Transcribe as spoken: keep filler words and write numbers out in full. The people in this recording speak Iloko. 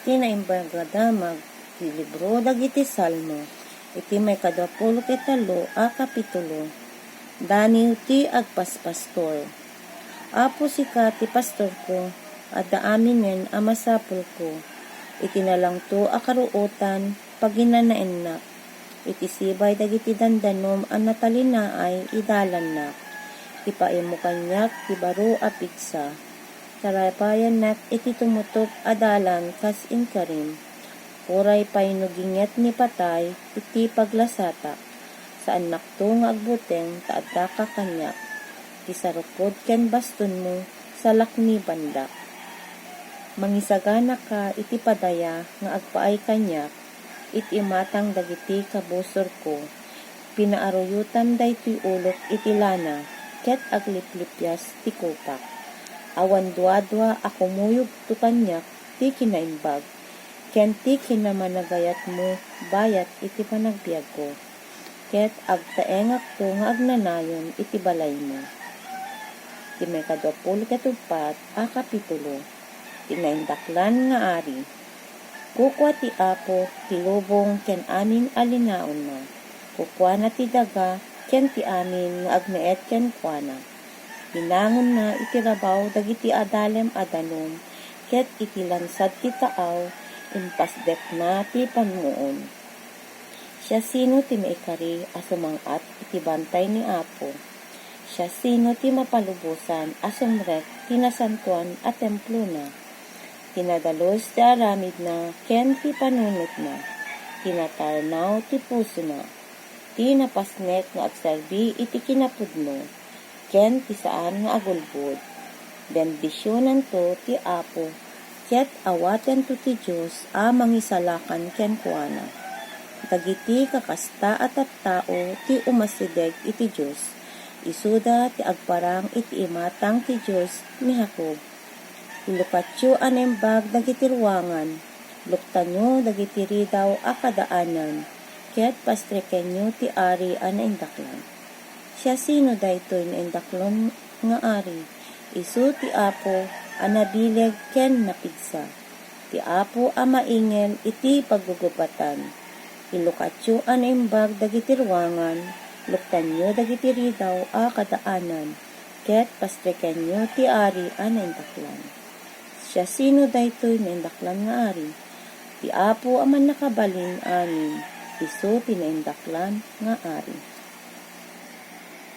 Ti Naimbag a Damag ti libro dagiti Salmo, iti maikadua pulo ket tallo a kapitulo. Daniw ti agpaspastor. Apo, sika ti pastorko, adda aminen a masapulko. Iti nalangto a karuotan, paginanaennak. Iti sibay dagiti dandanom a natalinaay, idalannak. Ipaaymo kaniak ti baro a pigsa. Tarapayannak iti tumutop a dalan kas inkarim. Uray pay no ginget ni patay iti paglasatak, saannakto nga agbuteng ta addaka kaniak. Ti sarukod ken bastonmo, salaknibandak. Mangisaganaka iti padaya nga agpaay kaniak, iti imatang dagiti kabusorko. Pinaaruyotam daytoy ulok iti lana, ket agliplipias ti kopak. Awan duadua a kumuyogto kaniak ti kinaimbag, ken ti kinamanagayatmo bayat iti panagbiagko, ket agtaengakto nga agnanayon iti balaymo. Ti maikadua pulo ket uppat a kapitulo. Ti Naindaklan nga Ari. Kukua ti Apo ti lubong ken amin a linaonna. Kukuana ti daga ken ti amin nga agnaed kenkuana. Binangonna iti rabaw dagiti adalem a danum, ket iti lansad ti taaw, impasdekna ti pammuon. Siasino ti maikari a sumang-at iti bantay ni Apo? Siasino ti mapalubosan a sumrek ti nasantoan a templona? Ti nadalus ti aramidna ken ti panunotna, ti natarnaw ti pusona, ti napasnek nga agserbi iti kinapudno, ken ti saan nga agulbod. Bendisionanto ti Apo, ket awatento ti Dios a mangisalakan kenkuana. Dagiti kakasta a tattao ti umasideg iti Dios, isuda ti agparang iti imatang ti Dios ni Jacob. Ilukatyo a naimbag dagiti ruangan, luktanyo dagiti ridaw a kadaanan, ket pastrekenyo ti Ari a naindaklan. Siasino daytoy naindaklan nga Ari? Isu ti Apo a nabileg ken napigsa, ti Apo a maingel iti paggugubatan. Ilukatyo a naimbag dagiti ruangan, luktanyo dagiti ridaw a kadaanan, ket pastrekenyo ti Ari a naindaklan. Siasino daytoy naindaklan nga Ari? Ti Apo a Mannakabalin-amin, isu ti naindaklan nga Ari.